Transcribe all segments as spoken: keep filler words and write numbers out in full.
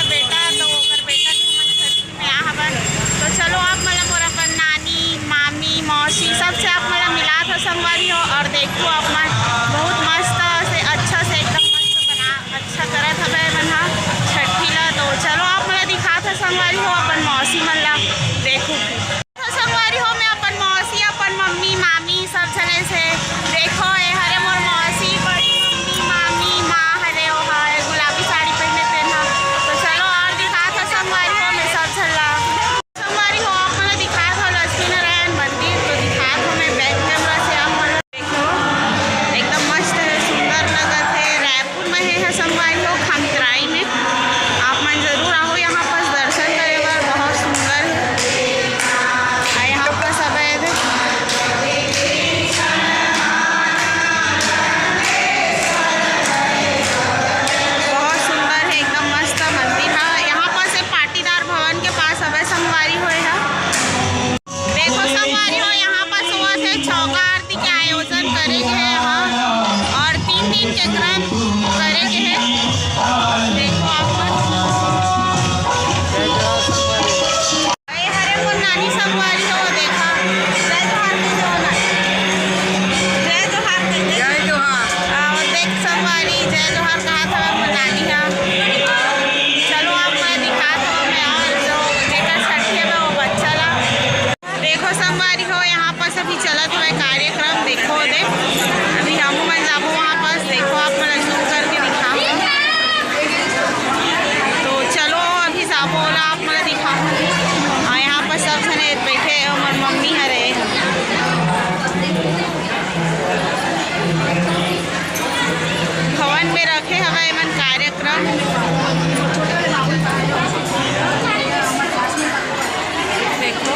बेटा, तो ओकर बेटा के हमन छठी में आ हवन। तो चलो, आप मन ला मोर अपन नानी, मामी, मौसी, सबसे आप मन ला मिलात हो संगवारी हो, और देखो आप मन बहुत मस्त से, अच्छा से, एकदम मस्त बना, अच्छा करत हवे मन ह छठी ला। तो चलो, आप मन ला दिखात हो संगवारी हो अपन मौसी मन ला। देखो संगवारी हो, मैं अपन मौसी, अपन मम्मी, मामी सब झने से। देखो, ए हरे मोर मौसी, बड़ी मम्मी, मामी, माँ हरे, ओ हरे गुलाबी साड़ी पहने तेन ह। तो चलो, और दिखात हो संगवारी हो मैं सब झन ला। संगवारी हो, आप मन ला दिखात हो लक्ष्मी नारायण मंदिर, तो दिखात हो मैं back camera से आप मन ला। देखो, एकदम मस्त है, सुंदर लगत है। रायपुर में है, है संगवारी हो, खमतराई में। आप मन जरूर आओ यहाँ पास दर्शन करे बर, बहुत सुंदर है। आ, यहाँ पर सब आए थे। बहुत सुंदर है, एकदम मस्त मंदिर है। यहाँ पास है पाटीदार भवन के पास हवे संगवारी हो है। देखो संगवारी हो, यहाँ पास होवत हे चौका आरती के आयोजन करे गे हे, हाँ, और तीन दिन के क्रम करे गे हे। देखो आप मन। ए हरे मोर नानी संगवारी हो, देखा। जय जोहार कह दो ना। जय जोहार कह दो। जय जोहार। आ, देख संगवारी, जय जोहार कहा था मोर नानी हा। चलो आप मैं दिखा दो मैं और जो जेकर छठी है वो बच्चा ला। देखो संगवारी हो, यहाँ पर सभी चलत हुए कार्यक्रम देखो दे। अभी हमू मन जाबो वहाँ पास, देखो आप मन zoom करके दिखाओ। तो चलो अभी जाबो ओला आप मन दिखाओ। और यहाँ पर सब जने बैठे हैं, हमर मम्मी हरे। भवन में रखे हवे एमन कार्यक्रम। देखो,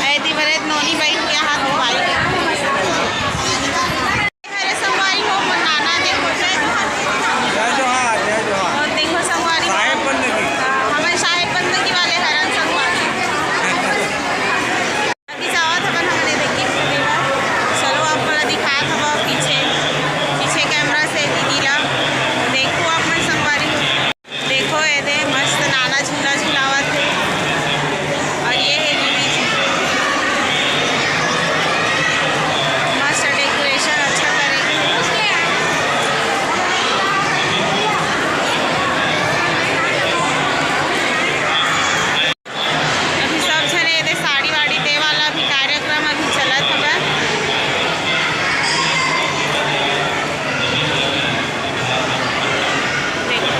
ऐ दी बरे नोनी बहन के हाथ भाई। हरे संगवारी हो, मोर नाना देखो, जय जोहार। जय जोहार, जय जोहार। और देखो संगवारी हो, साहेब बंदगी। हाँ, हमें साहेब बंदगी वाले हरन संगवारी। अभी जावत हवन हमने देखी देवा। चलो आप मन ला दिखात हवा पीछे, पीछे कैमरा से दीदी ला। देखो आप मन संगवारी हो। देखो एदे मस्त नाना झूला झुलावत हे। और ये है दीदी जी। मस्त decoration अच्छा करे। अभी सब झने एदे साड़ी वाड़ी दे वाला भी कार्यक्रम अभी चलत हवय। देखो।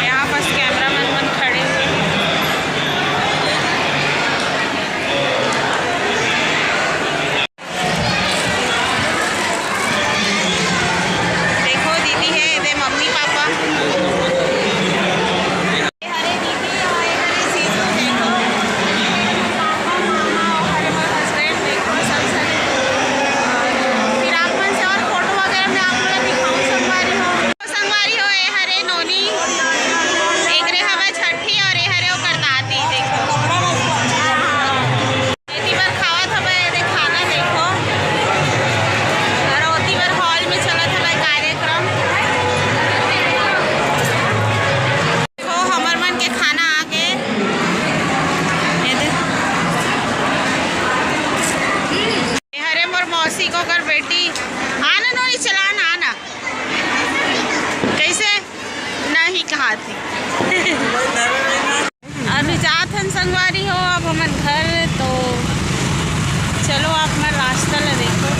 यहाँ पास कैमरामैन मन खड़े हुए। देखो दीदी हे, एदे मम्मी पापा। हरे दीदी और हरे जीजू देखो, पापा, मामा और हमारे husband देखो, सब सही। फिर आप मन से और फोटो वगैरह मैं आप लोग दिखाऊं संगवारी हो। संगवारी हो, ए हरे नोनी, एक रे हवे छठी और ए हरे ओकर दादी देखो। एती बर खावत हवय, एदे खाना देखो। और ओती बर hall में चलत हवय कार्यक्रम। देखो, हमर मन के खाना आ गे। एदे। ए हरे मोर मौसी के ओकर बेटी। आना नोनी, चला ना, आना। कैसे? नहीं कहा थी। अभी जात हन संगवारी हो, अब हमन घर, तो चलो आप मन रास्ता ला देखो।